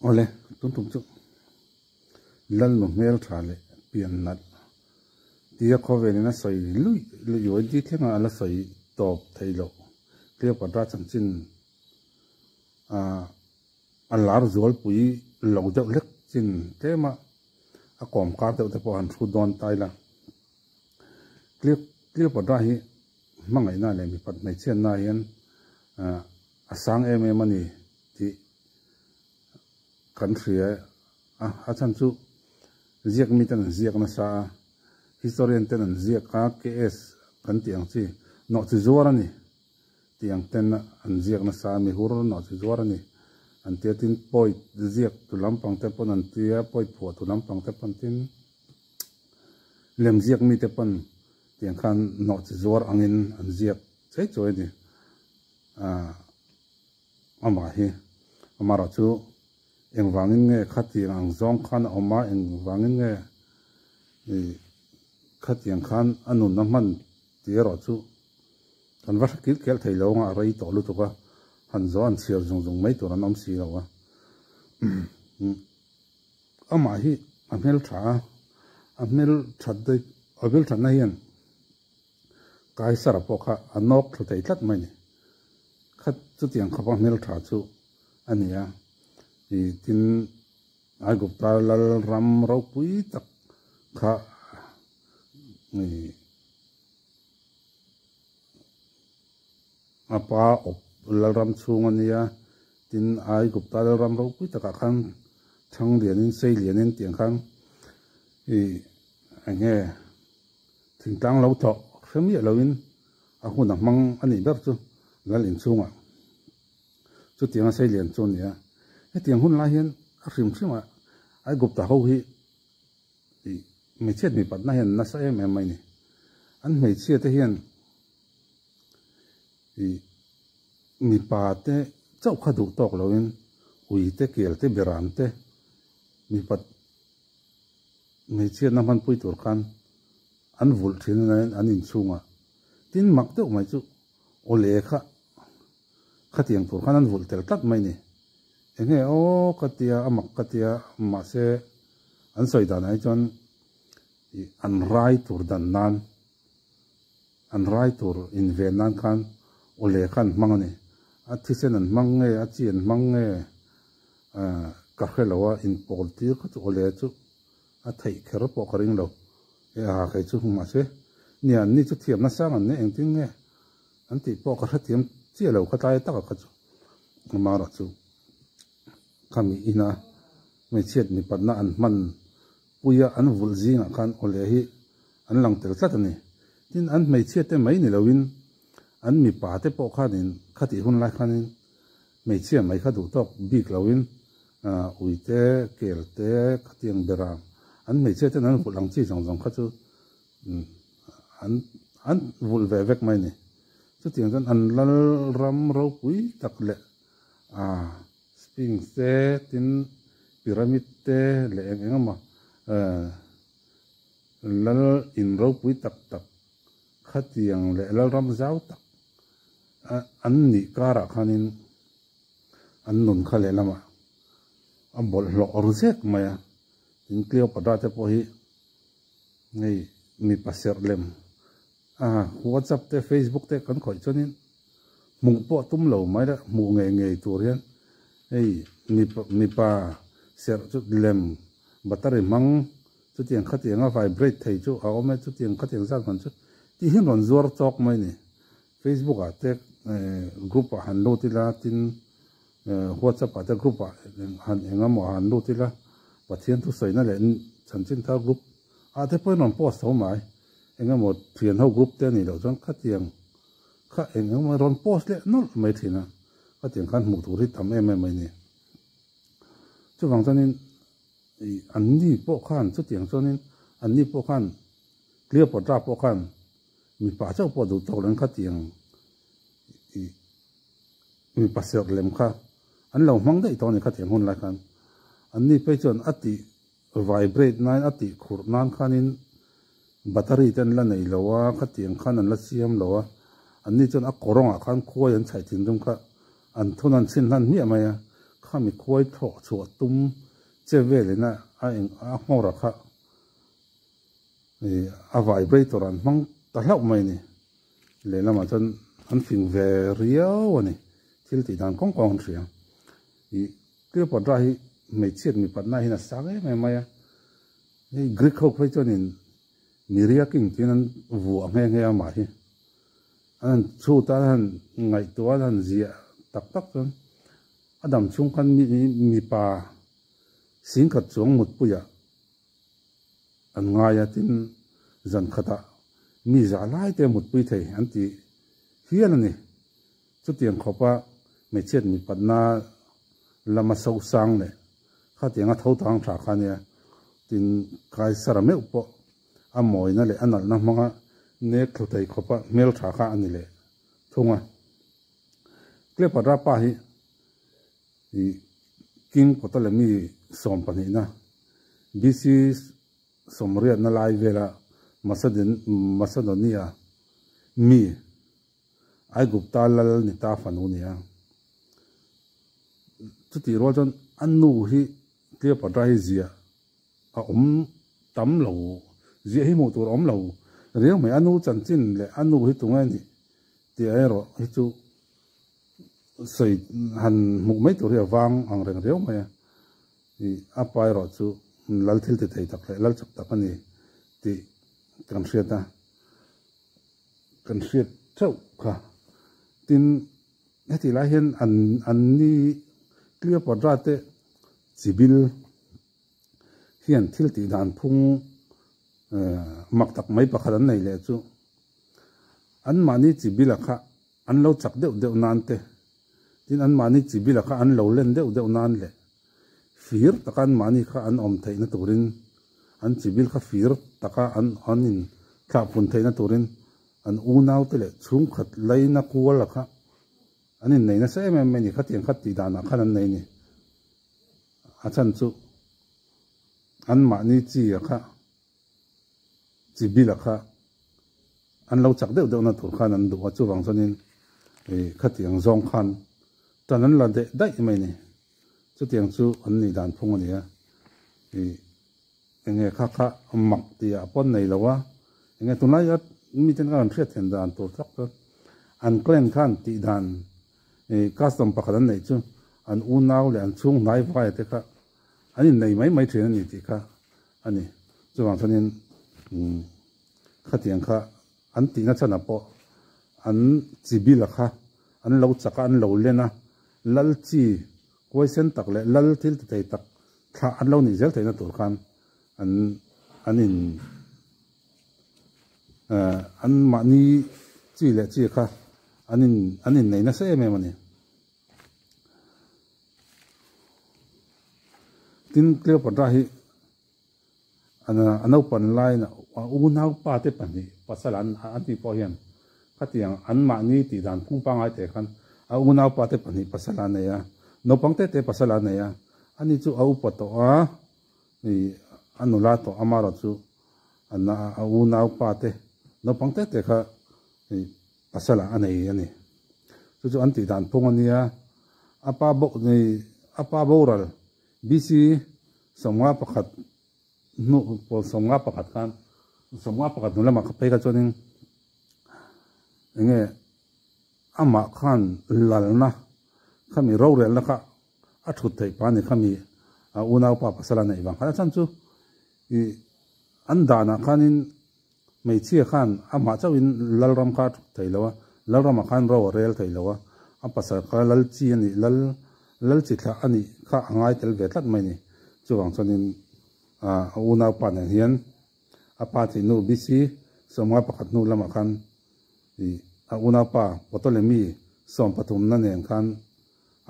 Awle, tun tum chu Lalnu hmel tha leh pian nalh tia khawvelin a sawi luih luih UND thlenga a la sawi tawp theih loh Cleopatra chanchin a lar zualpui lo deuh hlek chin tlema a kawm kar deuh te pawh han hrut dawn ta ila. Cleopatra hi hmangaihna leh mipat hmeichhiatna hian a sang em em a ni tih kan hria a, a chhan chu ziak miten an ziak nasa a, historian ten an ziak a, KS kan tih ang chi nawh chi zuar a ni tih ang ten an ziak nasa a, mihur nawh chi zuar a ni an tia tin poet ziak tu lampang te pawn an tia, poet phuah tu lampang te pawn tin lem ziak mite pawn tiang khan nawh chi zuar angin an ziak chei chuai a ni. Amah hi amaherawh chu engvangin nge khatiang ang zawng khan a awm a, engvangin nge ih khatiang khan a nun a hman tih erawh chu kan va hre kil kel thei lo anga a rei tawh lutuk a, han zawh an chhiar zung zung mai tur an awm si lo a. Amah hi a hmeltha a, a hmelthat daih a hmelthatna hian Kaisara pawh kha a nawk thlu thei tlat mai ni. Kha chutiang khawpa hmeltha chu a ni a. Ih tin Aigupta lal ram ropui tak kha ih a pa awp lal ram chhung a nia. Tin Aigupta lal ram ropui takah khan thang lianin sei lianin tiang khan ih eng nge Thingtlang lo thawh hre miah loin a hun a hmang a nih ber chu lal inchhungah chutianga sei lian chu a ni a. Hetiang hun lai hian a hrim hrim a Aigupta ho hi ih hmeichhiat mipatna hian nasa em em mai a ni. An hmeichhia te hian ih mipa te chauh kha duh tawk loin ui te kel te beram te mipat Hmeichhiatna hmanpui tur khan an vulh thin a nain an inchhungah tin mak deuh mai chu awle kha khatiang tur khan an vulh tel tlat mai ni. Enge aw ka tia a mak ka tia mahse an sawi danah hi chuan ih an rai tur dan nan an rai tur inven nan khan awle kha an hmang a ni. A thisen an hmang nge a chi an hmang nge Ka hre lo a, inpawl tir kha chu awle chu a theih kher pawh ka ring lo. E a kei chu mahse nia an ni chu thiam nasa ang an nia engtin nge an tih pawh ka hrethiam chiah lo kha tlai taka kha chu amaherawh chu khami ina hmeichhiat mipatna an hman puia an vulh zingah khan awle hi an lang tel tlat a ni. Tin an hmeichhiat te mai ni loin an mipa te pawh khanin khatih hun lai khanin Hmeichhia mai kha duh tawk bik loin uite, kelte, khatiang bera an hmeichhia ten an vulh ang chi zawng zawng kha chu an an vulh ve vek mai a ni. Chutiang chuan an lal ram ropui tak leh Sphinx te tin pyramid te leh eng eng emaw lal in ropui tak tak khatiang leh lal ram zau tak an nih karah khanin an nun kha lehlamah a bawlhhlawh ru zek mai a, tin Cleopatra te pawh hi hei mipa serh lem a WhatsApp te Facebook te kan khawih chuanin hmuh pawh tum lo mai la hmuh ngei ngei tur hian hei mipa mipa serh chu lem battery hmang chutiang khatianga vibrate thei chu a awm e chutiang khatiang zat man chu tih hian rawn zuar chawk mai a ni. Facebook ah te group ah han lut ila tin WhatsApp ah te group ah han eng emaw han lut ila Pathian thusawina leh chanchin thar group ah te pawhin rawn post tho mai eng emaw thian ho group te a nih loh chuan khatiang kha eng emaw rawn post leh nawlh mai thin a khatiang khan hmuh tur hi tam em em mai a ni. Chuvang chuanin ih an ni pawh khan chutiang chuanin an ni pawh khan Cleopatra pawh khan Mipa chauh pawh duh tawk lem kha tiang ih mipa serh lem kha an lo hmang daih tawh a ni kha tiang hun lai khan. An ni phei chuan a tih vibrate nan a tih khurh nan khanin battery te an la nei lo a, khatiang khan an la siam lo a. An ni chuan a kawrawngah khan khuai an chhaih thinrim kha an thun an chhin hlan hmiah mai a. Khami khuai thlawh chhuah tum che velin a a eng a nghawr a kha ih a vibrator an hmang ta hlauh mai a ni. Lehlamah chuan an fing ve riau a ni. Thil tih dan kawng kawng an hria. Ih Cleopatra hi hmeichhiat mipatna hian a sang em em mai a. Hei Greek ho phei chuanin Miria king tiin an vuah nghe nghe a mah hi. An han chhut a, an han ngaihtuah a, an han ziah tak tak chuan a dam chhung khan mi mipa singkhat chuang mutpuiah an ngai a, tin zan khatah mi zah lai te mutpui thei an ti hial a ni. Chutiang khawpa hmeichhiat mipatna lama sosang leh khatianga tho tang tha kha nia, tin Kaisara meuh pawh a mawina leh a nalhna hmanga nek thlu thei khawpa hmel tha kha a ni leh thung a. Cleopatra pa hi ih King Ptolemy sawmpahnihna BC sawmriatna lai vela Macedonia mi Aigupta lal ni ta fanu nia. Chutih rual chuan a nu hi Cleopatra hi ziah a awm tam lo, ziah hi hmuh tur a awm lo riau mai. A nu chanchin leh a nu hi tunge nih tih erawh hi chu sawi han hmuh mai tur hi a vang ang reng riau mai a. Ih a pa erawh chu lal thil ti thei tak leh lal chak tak a ni tih kan hriat a. Kan hriat theuh kha. Tin, hetih lai hian an an ni Cleopatra te chibil hian thil tih dan phung mak tak mai pakhat an nei leh chu anmahni chibila kha an lo chak deuh deuh nan te, tin anmahni chibila kha an lo len deuh deuh nan leh fir taka anmahni kha an awm theihna turin an chibil kha fir taka an an in thlahpun theihna turin an unaute leh chhungkhat laina kuala kha an innei nasa em em mai a ni. Khatiang kha tih danah khan an nei a ni. A chhan chu anmahni chi a kha chibila kha an lo chak deuh deuhna tur khan an duh a, chuvang chuanin ih khatiang zawng khan tan an la deh daih mai a ni. Chutiang chu an nih dan phung a ni a, ih enge kha kha mak tih ah pawn nei lo a, enge tunlai a miten khan an hriat then dan tur tak chuan an clan khan tih dan ih custom pakhat an neih chu an unau leh an chhung hnai vai te kha an innei mai mai thin a ni tih kha a ni. Chuvang chuanin umm khatiang kha an tihna chhanah pawh an chibila kha an lo chak a, an lo len a, lal chi huaisen tak leh lal thil ti thei tak thlah an lo nih zel theihna tur khan an an in eh an mahni chi leh chi kha an in an innei nasa em em a ni. Tin Cleopatra hi a naupan laiin a unaupa te pahnih pasal an an tih pawh hian khatiang anmahni tih dan phung pangngai teh khan a unaupa te pahnih pasal a nei a, naupang te te pasal a nei a, ani chu a upa tawh a, ih a nula tawh amarawh chu a unaupa te naupang te te kha ih pasal a nei a ni. Chu chu an tih dan phung a nia, a pa a pa boral BC 51 hnu pawl 51 khan 51 hnu lamah ka phei kha chuanin enge amah khan lalna khami rorelna kha a thut theih pa a ni khami a unaupa pasal a neih vang khan a chhan chu ih an danah khanin hmeichhia khan amah chauhin lalram kha a thut thei lo a, lalramah khan ro a rel thei lo a, a pasal kha lal chi a nih, lal lal chi thlah a nih kha a ngai tel ve tlat mai a ni. Chuvang chuanin a unaupa nen hian a pa thih hnu BC 51 hnu lamah khan ih a unaupa Ptolemy 13 na nen khan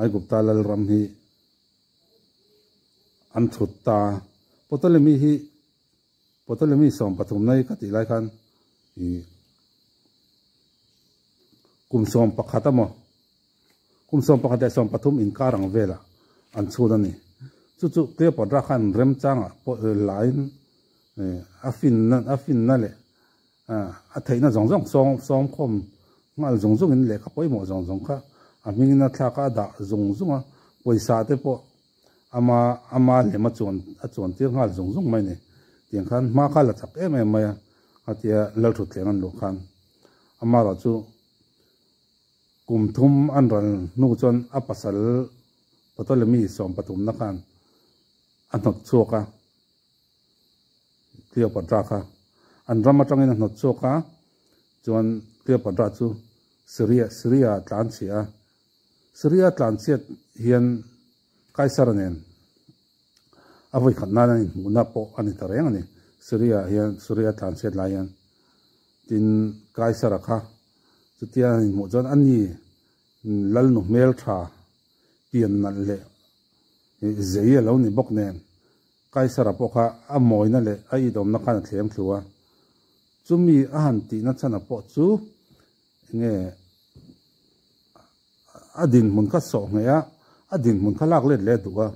Aigupta lalram hi an thut ta. Ptolemy hi Ptolemy 13 na hi ka tih lai khan ih kum 11 a maw kum 11 leh 13 inkar ang velah an chhun a ni. Chu chu Cleopatra khan remchangah pawh lain a finna a finna leh a theihna zawng zawng sawm sawm khawm nghal zung zungin lehkha pawimawh zawng zawng kha a hmingin a thlak a a dah zung zung a. Pawisa te pawh ama ama lem a chuan a chuan tir nghal zung zung mai a ni. Tiang khan hma kha la chak em em mai a, khatia Lalthutthleng an luh khan amaherawh chu kum thum an ral hnu chuan a pasal Ptolemy 13na khan a hnawt chhuak a, Cleopatra kha an ram atangin a hnawt chhuak a, chuan Cleopatra chu Syria Syria a tlan chhiah a, Syria a tlan chhiat hian Kaisara nen a vawi khat nan an inhmuhna pawh a ni ta reng a ni, Syria ah hian Syria a tlan chhiat lai hian tin Kaisara kha chutia an inhmuh chuan a ni Lalnu hmeltha pian nalh leh zei a lo ni bawk nen Kaisara pawh kha a mawina leh a idawmna khan a thlem thlu a, chumi a han tihna chhan a pawh chu enge a dinhmun kha sawh ngheh a, a dinhmun kha lak let leh a duh a,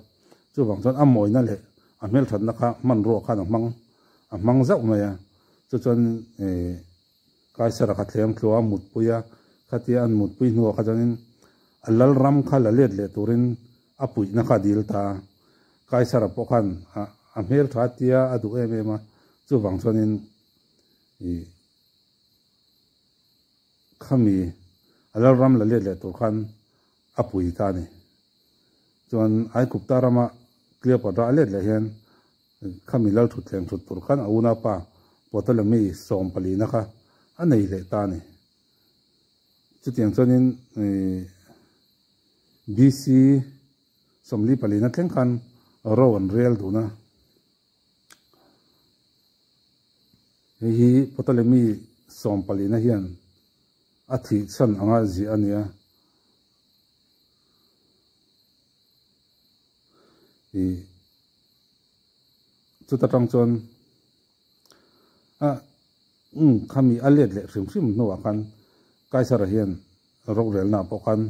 chuvang chuan a mawina leh a hmelthatna kha hmanrua khan a hmang a hmang zauh mai a, chu chuan ih Kaisara kha thlem thlu a mutpui a, khatia an mutpui hnuah kha chuanin a lalram kha la let leh turin a puihna kha a dil ta a, Kaisara pawh khan a hmel tha tia a duh em em a, chuvang chuanin ih khami a lalram la let leh tur khan a pui ta a ni. Chuan Aigupta rama Cleopatra a let leh hian khami lal thutthleng thut tur khan a unaupa Ptolemy 14na kha a nei leh ta a ni. Chutiang chuanin BC 44na thleng khan ro an rel dun a. Hei hi Ptolemy 14na hian a thih chhan anga ziah a ni a. Ih chuta tang chuan a umm khami a let leh hrim hrim hnuah khan Kaisara hian rorelna pawh khan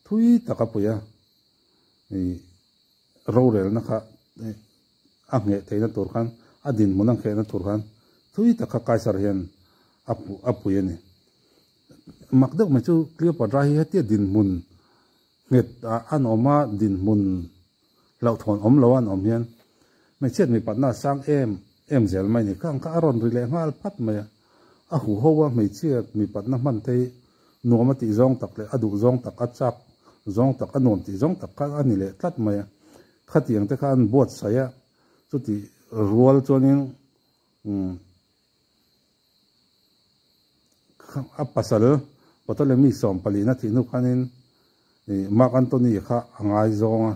thui tak a pui a, ih rorelna kha a ngheh theihna tur khan a dinhmun a nghehna tur khan thui tak kha Kaisara hian a pui a ni. Mak deuh mai chu Cleopatra hi hetia dinhmun nghet ah an awm a, dinhmun hlauhthawn awm lo a an awm hian hmeichhiat mipatna a sang em em zel mai a ni. Khang kha a rawn ri leh nghal phat mai a, a huho a hmeichhiat mipatna hman te hi nuam a tih zawng tak leh a duh zawng tak, a chak zawng tak, a nuam tih zawng tak kha a ni leh tlat mai a. Khatiang te kha an buatsaih a, chutih rual chuanin umm. A pasal Ptolemy 14 a thih hnu khanin Mark Antony kha a ngaizawng a,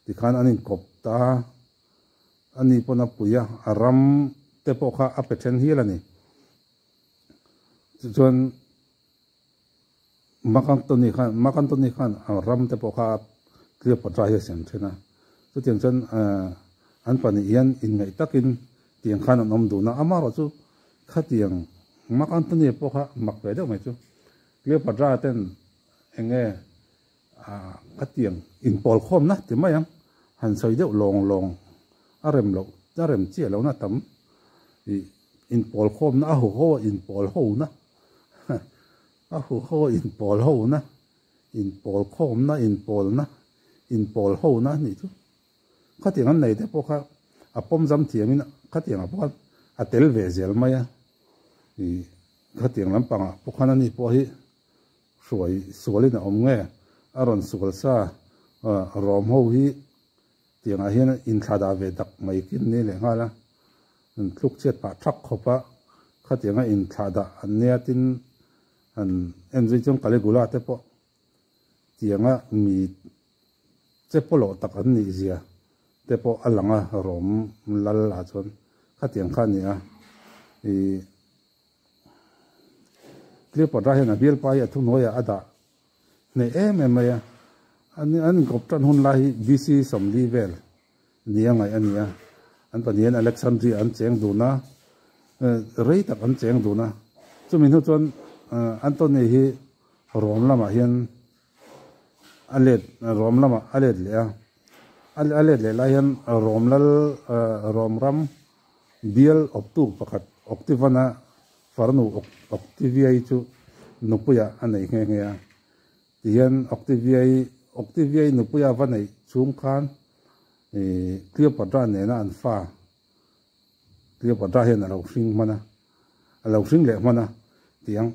tikhan an inkawp ta a, ani pawn a pui a, a ram te pawh kha a pe then hial a ni. Tichuan Mark Antony khan Mark Antony khan a ram te pawh kha Cleopatra hi a sem then a, chutiang chuan an pahnih hian inngaih takin tiang khan an awm dun a, amaherawhchu khatiang Mark Antony pawh kha mak ve deuh mai chu Cleopatra ten eng nge khatiang inpawl khawmna ti mai ang han sawi deuh lawng lawng a rem loh a rem chiah lohna tam ih inpawl khawmna a huho a inpawl hona. A huho inpawl hona, inpawl khawmna, inpawlna, inpawl hona a nih chu. Khatiang an nei te pawh kha a pawm zam thiamin khatiangah pawh khan a tel ve zel mai a. Ih khatiang lampangah pawh khan ani pawh hi hruai sualin a awm nge a rawn sual sa rawm ho hi tiangah hian inthla dah ve dak mai kin ni leh nghal a. An tluk chhiat pah thak khawp a, khatianga inthlah dah an nia tin han en zui chuan Caligula te pawh tianga mi che pawlawh tak an nih zia te pawh a lang a, Rom lal ah chuan khatiang kha a ni a. Ih Cleopatra hian a bialpa hi a thuhnuaiah a dah hneh em em mai a, an inkawp tan hun lai hi BC 40 vel Ni a ngaih a ni a, an pahnihin Alexandria an cheng dun a, rei tak an cheng dun a. Chumi hnu chuan Antony hi Rome lamah hian a let Rome lamah a let leh a, a let leh lai hian Rome lal Rome ram bial awptu pakhat Octavian-a farnu Octavia-i chu nupuiah a nei nghe nghe a. Tihian Octavia-i Octavia-i nupuia va neih chhung khan Cleopatra nena an fa Cleopatra hian a lo hring hman a, a lo hring leh hman a tih ang.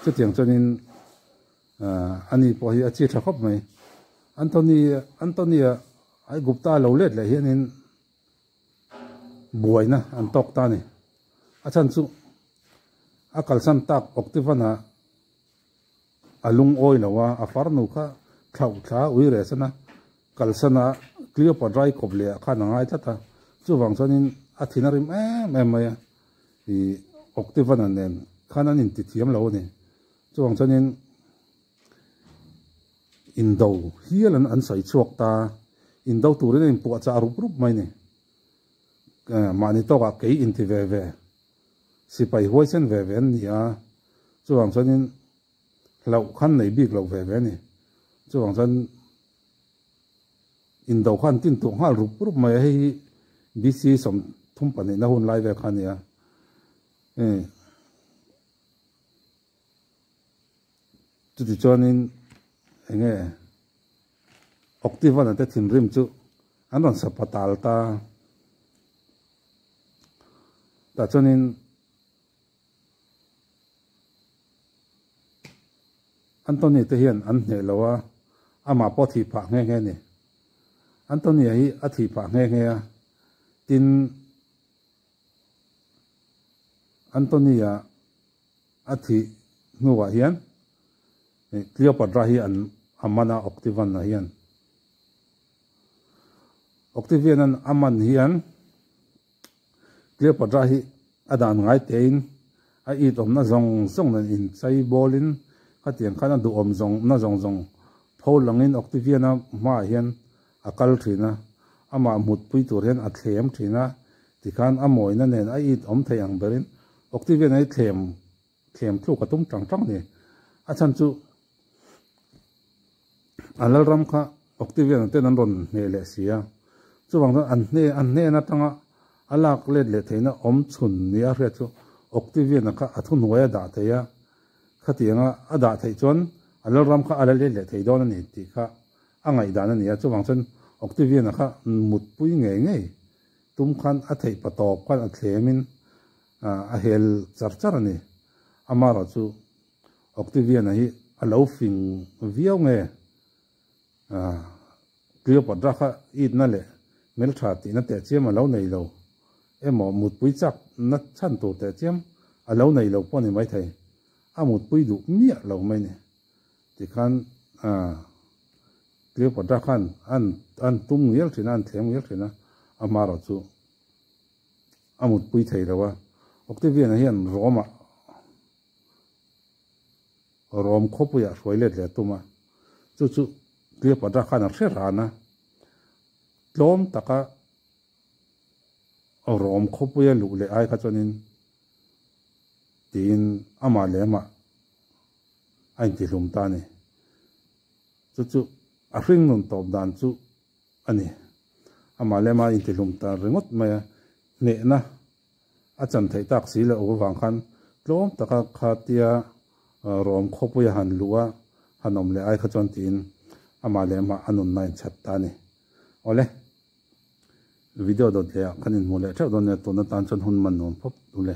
Chutiang chuanin ani pawh hi a chi tha khawp mai. Antony Antony-a Aigupta lo let leh hianin buaina an tawk ta a ni. A chhan chu a kalsan tak Octavian-a a lungawi lo a, a farnu kha thlauh thla ui reh san a, kalsan a Cleopatra-i kawp leh ah khan a ngai tlat a, chuvang chuanin a thin a rim em em mai a, ih Octavian-a nen khan an inti thiam lo a ni. Chuvang chuanin indo hial an an sawi chhuak ta, indo turin a inpuahchah rup rup mai a ni. Mahni tawkah kei inti ve ve. Sipai huaisen ve ve an ni a, chuvang chuanin hlauh khan nei bik lo ve ve a ni. Chuvang chuan indo kha an tin tuah nghal rup rup mai a, hei hi BC 32 na hun lai vel kha a ni a. Chuti chuanin eng nge Octavian-a te thinrim chu an rawn sapa tal ta. Tah chuanin Anthony te hian an hneh lo a, amah pawh a thih phah nghe nghe a ni. Anthony-a hi a thih phah nghe nghe a, tin Anthony-a a thih hnuah hian Cleopatra hi an a man a Octavian-a hian. Octavian-a'n a man hian Cleopatra hi a dan ngai tein a it awmna zawng zawng nen inchei bawlin khatiang khan a duhawm zawng na zawng zawng pho langin Octavian-a hmaah hian a kal thin a, amah mutpui tur hian a thlem thin a, tikhan a mawina nen a it awm thei ang berin Octavian-a hi thlem thlem tluk a tum tang tang a ni. A chhan chu a lalram kha Octavian-a ten an rawn hneh leh si a, chuvang chuan an hne an hnen atanga a lak let leh theihna awm chhun nia hriat chu Octavian-a kha a thuhnuai a dah thei a, khatianga a dah theih chuan a lalram kha a la let leh thei dawn a ni tih kha a ngaihdan a ni a, chuvang chuan Octavian-a kha mutpui ngei ngei tum khan a theih pa tawp khan a thlemin a hel char char a ni. Amaherawhchu Octavian-a hi a lo fing viau nge Cleopatra kha itna leh hmeltha tihna teh chiam a lo nei lo emaw mutpui chakna chhan tur teh chiam a lo nei lo pawh a ni maithei. A mutpui duh miah lo mai ni. Tikhan Cleopatra khan an tum ngial thin a, an thlem ngial thin a, amaherawhchu a mutpui thei lo a. Octavian-a hian Rome-ah Rome khawpuiah hruai let leh a tum a, chu chu Cleopatra khan a hre ran a, tlawm taka Rome khawpuia luh leh ai kha chuanin tiin amah leh amah a intihlum ta a ni. Chu chu a hringnun tawp dan chu a ni. Amah leh amah a intihlum ta ringawt mai a, hnehna a chan theih tak si loh avang khan tlawm taka khatia Rom khawpuia han luh a han awm leh ai kha chuan tiin amah leh amah a nunna a inchhat ta a ni. Awle, video dawt leh ah khan inhmuh leh theuh dawn nia, tun atan chuan hun man nuam phawp ule.